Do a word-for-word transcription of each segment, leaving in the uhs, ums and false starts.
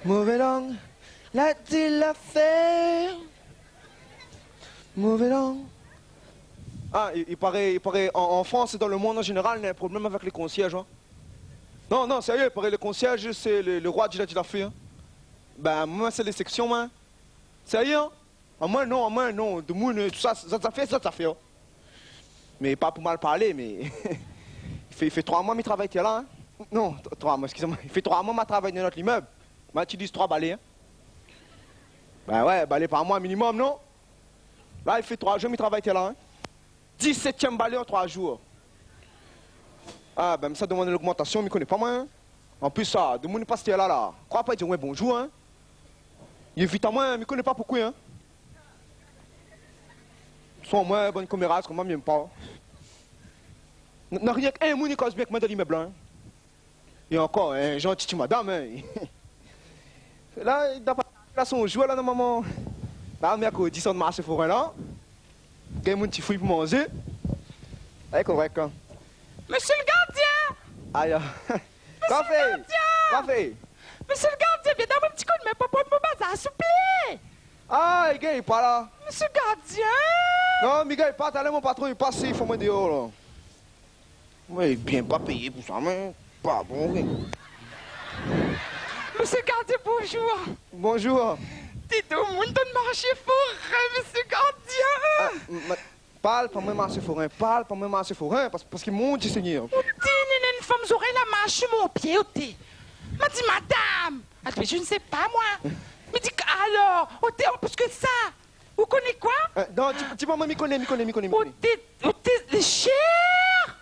Mové lang, la di lafèr. Mové lang. Ah, i, i paré, i paré, an, an Frans é dan le monn an zénéral, néna in problèm avèk lé konsièrz, in. Non, non, sérié, i paré lé konsièrz, sé le, le roi di la di lafèr, in. Bin, moin, sé lé séksyon, moin. Sérié, in. Amoin non, amoin non, demoun, tousa, zot zafèr, zot zafèr. Mé pa pou mal parlé, mé i fé, i fé troi moi mi travay tèr la, in. Non, tro-, troi moi, eskiz amoin. I fé troi moi ma travay dan in not limèb. Ma itiliz troi balé, in. Bin oué, balé par moi minimòm, non ? La, i fé troi zour mi travay tèr la, in. Disètièm balé an troi zour. Ah, bin, mi sa domann logmantasyon, mi koné pa, moin, in. An plis, sa, demoun i pas tèr la, la. Kroi pa i di amoin bonzour, in. I évit amoin, mi koné pa poukosa, in. San moin, bann komeraz konmsa, mi yèm pa. Na, na rienk in moun i koz bien èk moin dan limèb la, in. É ankor, in zanti ti madam, in. La, i doi pa la son zour la, normalman. La, mèrkrodi, sort marshé forin la. Gingn mon ti fri pou manzé. Lé korèk, in. Mésyé le gardien ! Aya. Mésyé le gardien ! Kosa i fé ? Kosa i fé ? Mésyé le gardien, vien donn amoin in ti koudmin pou pran mon bazar, souplé. Ah, i gingn pa la. Mésyé le gardien ! Non, mi gingn pa, talèr mon patron i pas, i fé amoin déor la. Moin lé bien pa péyé pou sa, mé pa bon, wi. Mésyé le gardien, bonzour. Bonzour. Di don, moun dan marshé forin, mésyé le gardien. Ah, ma-, parl pa moin marshé forin, parl pa moin marshé forin, pas-, parske mon Dié Sényèr. Oté, néna in fanm zorèy la marsh su mon pié, oté. Ma di, madam, ah, mé je ne sais pas, moi. Mi di, alor, oté, an plis ke sa, ou koné koi ? Euh, non, di, di pa moin, mi koné, mi koné, mi koné, mi koné. Oté, oté, lé shèr.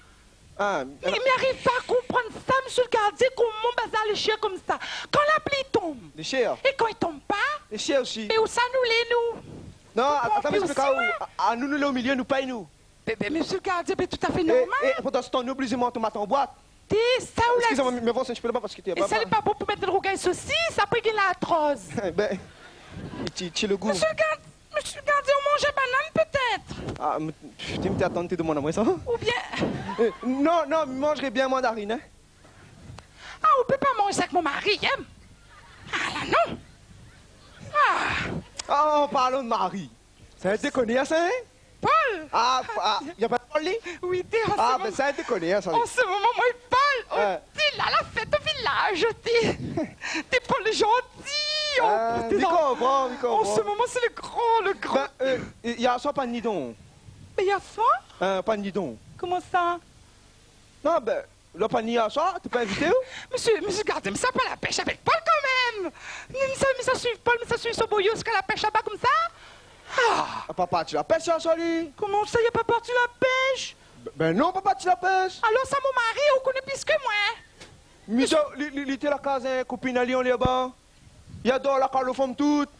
Ah, mi, mi ariv pa a konprann sa, mésyé le gardien, koman bazar lé shèr konmsa. Kan la pli i tonm, lé shèr. É kan i tonm pa, lé shèr osi. É ousa nou lé, nou ? Non, atann, mi ésplik aou. A, a nou, nou lé o milié, nou pèy, nou. Bin, bin, mésyé le gardien, bin, toutafé normal. É, é pandan se tan, nou oblizé manz tomat an boit. Té, sa ou la... Eskiz amoin, mi avans in ti pé laba parske té... É sa, lé pa bon pou mèt dan rougay sosis, apré i gingn lartroz. Bin, ti, ti le gou. Mésyé le gard-, mésyé le gardien, ou manz banann pétèt ? Ah, mé, pff, té, mi té atann té domann amoin sa. Oubien... Euh, non, non, mi manzré bien mandarine, in. Ah, ou pé pa manz sa èk mon mari, in ? Ah, la, non. Ah. Ah, an parlan de mari, sa in dékonèr sa, in ? Paul ! Ah, ah, i apèl Paul, li ? Oui, té, an se moman... Ah, bin, sa in dékonèr sa, li. An se moman, moin, Paul, oté, la, la fèt o vilaz, oté. Té, Paul lé zanti, oté, mi konpran, mi konpran. An se moman, sé le gran, le gran. Bin, euh, yèr soir, pa ni don. Mé yèr soir ? Euh, pa ni don. Koman sa ? Non, bin, la pa ni yèr soir, té pa invité, ou ? Mésyé, mésyé le gardien, mi sa pa la pèsh avèk Paul kanmèm. Mi sa, mi sa suiv Paul, mi sa suiv son boyo ziska la pèsh laba konmsa. Ah. Ah, pa parti la pèsh yèr soir, li ? Koman sa, li la pa parti la pèsh ? Bin, bin non, pa parti la pèsh. Alor sa, mon mari, ou koné plis ke moin. Mi di, li, li, li té la kaz in kopine ali, an laba. Li ador la kalo fanm tout.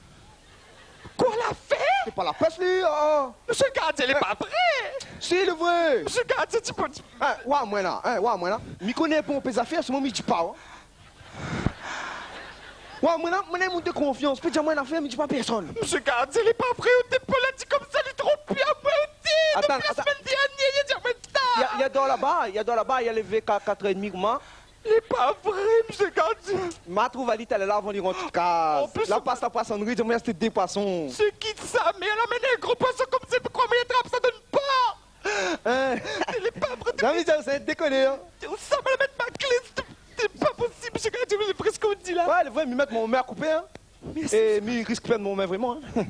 Koi la fé ? Sé pa la pèsh, li, ah, ah. Mésyé le gardien, lé pa vré. Si, lé vré. Mésyé le gardien, ti pé, ti... In, oua, moin la, in, oua, moin la. Mi koné bonpé zafèr, solman mi di pa, oua. Oua, moin la, moin lé in moun de konfians. Pé di amoin in afèr, mi di pa pèrsone. Mésyé le gardien, lé pa vré, oté, Paul la di konmsa, li tronp amoin, oté. Atann, atann. Dopi la semèn dèrnièr, li di amoin sa. Li, li ador laba, li ador laba, li lévé ka-, katrèr édmi, koman ? Lé pa vré, mésyé le gardien. Ma trouv ali talèr la avan li rant kaz. An plis, la pas la poisonnerie, di amoin, sété dé poison. Sé ki sa ? Mé la amenn in gro poison konmsa, ou kroi moin la trap sa dan in por ? In ? Lé pa vré. Non, mé sa, sé dékoné, in. Ousa ma la mèt ma klé ? Sé pa posib, mésyé le gardien, mé lé vré sak ou di la. Oué, lé vré, mi mèt mon min a koupé, in. Mèrsi. É mi risk pèrd mon min vréman, in.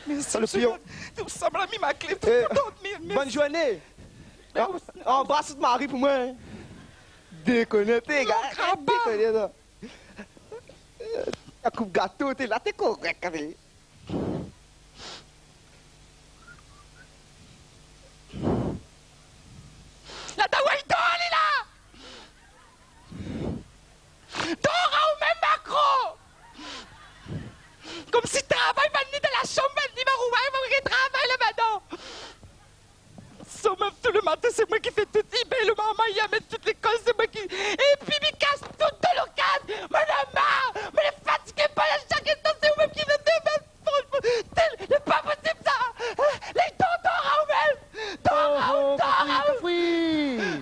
Mèrsi, mésyé le gardien. Ousa ma la mi ma klé ? Ousa ma la mi, mèrsi. Bone zourné. Bin, ou... Anbras out mari pou moin, in. Dékoné, té, gars. Non, kroi pa. Dékoné, non. La koup gato, té, la, té korèk, té. La, ta woi, li dor, li la. Dor aou mèm, makro. Konmsi travay pa ni dan la shanm, pa ni, ma rouay, ma ké travay laba, non. Son mèf tou le matin, sé moin ki fé tout. I bèy le marmay, i amèn tout lékol, sé moin ki... Épi mi kas tout dan le kaz. Moin lé mar, moin lé fatigé, pa la shak instan, sé ou mèm ki vien de mèt fon, fon. Té, lé pa posib sa. Lé dor, dor aou mèm. Dor aou, dor aou. Oh, oh, Kafrine, Kafrine.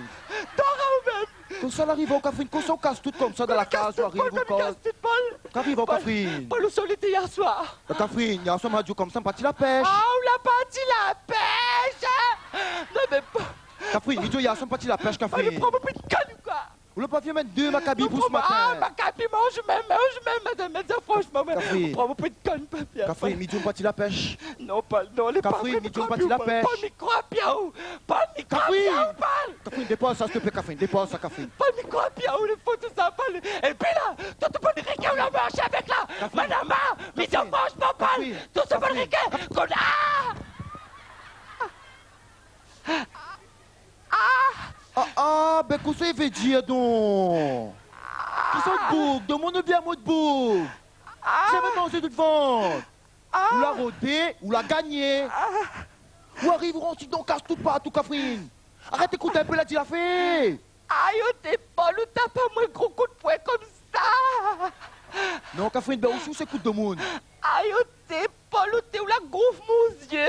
Dor aou mèm. Kosa la ariv aou, Kafrine ? Kosa ou kas tout konmsa dan la kaz, ou ariv, ou kas. Kas tout, Paul, Kafrine, bon, Kafrine. Paul, ousa ou lété yèr soir? Kafrine, yèr soir, ma di aou konmsa, ma parti la pèsh. Ah, ou la parti la pèsh, hein? Non, mé pa... Kafrine, mi di aou yèr soir, ma parti la pèsh, Kafrine. Paul, ou pran pou in konn ou koi? Ou la pa vni amenn dé makabi pou se matin? Ah, makabi, manz mèm, manz mèm, madam, madam, fransman, mé... Kafrine. Ou pran pou in konn, pa fièr, Paul. Kafrine, mi di aou, ma parti la pèsh. Non, Paul, non, lé pa vré, Kafrine, mi di aou, ma parti la pèsh. Paul, mi kroi pi aou. Paul, mi kroi pi aou, Paul. Kafrine, dépaz sa, s'il te plaît, Kafrine, dépaz sa, Kafrine. Paul, mi kroi pi aou, lé fo tousa, Paul. Épi la, tout, tout bann rèkin ou la marsh avèk la, Kafrine. Madam, ah, mi di aou fransman, Paul. Kafrine. Tout bann rèkin, Kafrine. Kon... Ah! Ah! Ah, ah, bin, kosa i vé dir, don? Ki sort boug? Domoun oubien mot boug? Ah! Zamé manzé tout vant. Ah! Ou la rodé, ou la gagné. Ah! Ou ariv, ou rant si don kas tout partou, Kafrine. Arèt ékout in pé la di la fé. Ayo té, Paul, ou tap amoin gro kout poin konmsa. Non, Kafrine, bin, ou sou sé kout domoun. Ayo té, Paul, ou té, ou la gonf mon zié.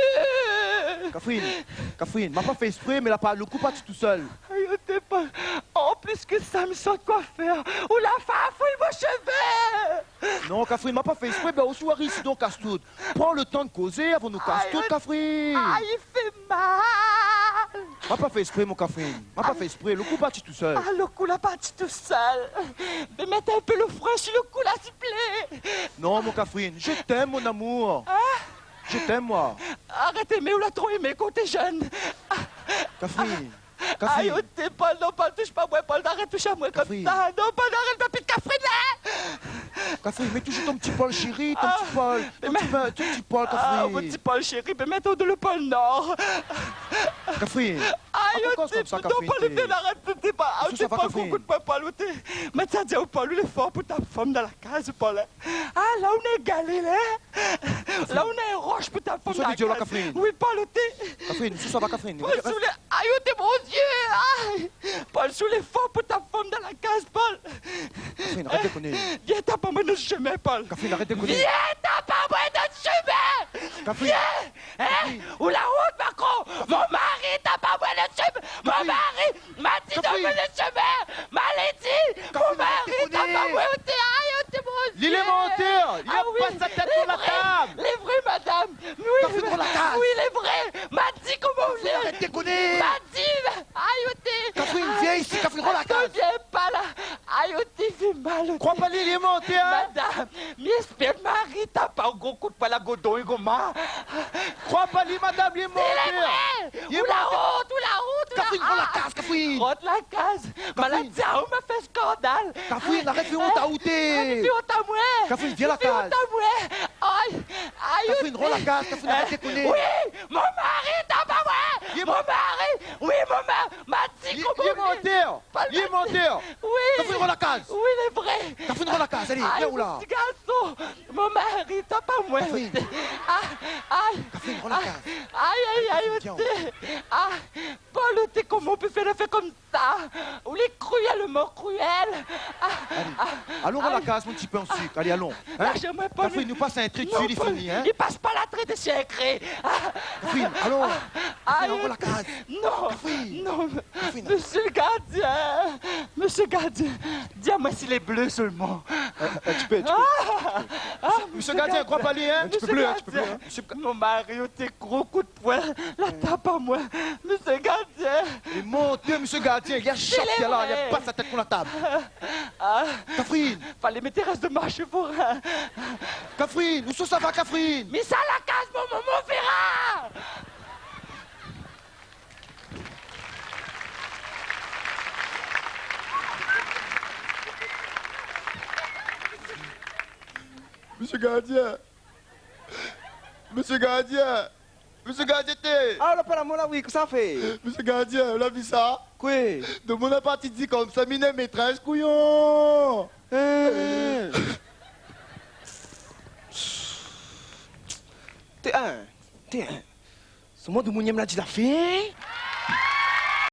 Kafrine, Kafrine, ma pa fé ésprè, mé la pa, lo kou parti tousèl. Ayo té, Paul, an plis ke sa, mi sort koifèr, ou la fé afouy mon shové. Non, Kafrine, ma pa fé ésprè, bin, ou sou ariv si don kas tout. Pran lo tan kozé avan nou kas tout, Kafrine. Ay, i fé mal. Ma pa fé ésprè, mon Kafrine. Ma pa fé ésprè, lo kou parti tousèl. Ah, lo kou la parti tousèl. Mé mèt in pé lo frin si lo kou la, siouplé. Non, mon Kafrine, je t'aime, mon amour. Hein? Je t'aime, moi. Arèt émé, ou la tro émé kan ou té jenn. Kafrine. Kafrine. Ayo té, Paul, non, Paul, toush pa moin, Paul, arèt toush amoin konmsa. Kafrine. Non, Paul, arèt, pa pit Kafrine, hein. Kafrine, mé touzour ton ti Paul shéri, ton ti Paul, ton ti Paul, ton ti Paul, Kafrine. Ah, mon ti Paul shéri, mé mèt aou dan lo Pol Nor. Kafrine. Ayo té, non, Paul, ou té, arèt, ou té pa, ou té pa gro kout poin, Paul, ou té. Mé sa di aou, Paul, ou lé for pou tap fanm dan la kaz, Paul, hein. Ah, la ou néna galé la. La ou néna rosh pou tap fanm dan la kaz. Kafrine. Oui, Paul, ou té. Kafrine, sou sa va, Kafrine. Paul, sou lé, ayo té, mon Dié, ay. Paul, sou lé for pou tap fanm dan la kaz, Paul. Kafrine, arèt dékoné. Vien tap amoin dan shemin, Paul. Kafrine, arèt dékoné. Vien tap amoin dan shemin. Kafrine. Vien, hein. Kafrine. Ou la ont, Macron. Mon mari tap amoin dan shemin. Mon mari. Kafrine. Ma di, Kafrine, dan shemin, ma lé di, mon mari tap amoin, ou té, ay, ou té, mon Dié. Li lé mantèr, li la pas sa tèt dan la tab. Ah oui, lé vré, lé vré, madam. Oui, Kafrine, lé vré. Ran la kaz. Oui, lé vré. Ma di, koman ou lé. Kafrine, arèt dékoné. Ma di, ay, ou té. Kafrine, vien isi, Kafrine, ran la kaz. Atann, vien pa la. Ay, ou té, fé mal, ou té. Kroi pa li, li lé mantèr, hein. Madam, mi èspèr mari tap aou gro kout poin la, godon, i goma. Kroi pa li, madam, li lé mantèr. Sé vré. Ou la ont, ou la ont, ou la ont. Kafrine, ran la kaz, Kafrine. Ran la kaz. Kafrine. Ma la di aou, ma fé skandal. Kafrine, arèt fé ont aou té. Arèt fé ont amoin. Kafrine, vien la kaz. Fé ont amoin. Ay, ay, Kafrine, ran la kaz, Kafrine, arèt dékoné. Oui, mon mari tap amoin. Mon mari, oui, mon mari, ma di, koman ou lé. Li lé mantèr. Li lé mantèr. Oui. Kafrine, ran la kaz. Oui, lé vré. Kafrine, ran la kaz, alé, vien ou la. Ay, mon ti garson. Mon mari tap amoin. Kafrine. Ah, ay. Kafrine, ran la kaz. Ay, ay, ay, ou té. Ah, Paul, ou té, koman ou pé fé in nafèr konmsa? Ou lé kruèlman kruèl. Ah, alé. Alon, ran la kaz, mon ti pin sik. Alé, alon. Hein? Larz amoin, Paul. Kafrine, nou pas in tré dsi, li fini, hein? Non, Paul, i pas pa la tré dsi, sé kré. Ah. Kafrine, alon. Ah, Kafrine, alon, ran la kaz. Non. Kafrine. Non. Kafrine. Monsieur le gardien, monsieur le gardien, di amoin si lé blé solman. Euh, euh, tu peux, tu peux. Ah, ah, monsieur le gardien, kroi pa li, hein? Tu peux plus, hein, tu peux plus, hein. Monsieur le gardien. Mon mari, ou té gro kout poin la tap amoin. Monsieur le gardien. Li lé mantèr, monsieur le gardien, li la shap, li la, li la pas sa tèt kont la tab. Ah. Kafrine. Falé mèt rès de marsh pou... Kafrine, ousa sa va, Kafrine? Mi sa la kaz, mon, mon, mon véra. Monsieur gardien. Monsieur gardien. Monsieur gardien, té. Ah, la pa la, mon la, oui, kosa i fé? Monsieur gardien, ou la vi sa? Koué? Domoun la parti di konmsa, mi néna métrès, kouyon. Hein. Té, hein, té, hein. Solman domoun i yèm la di la fé.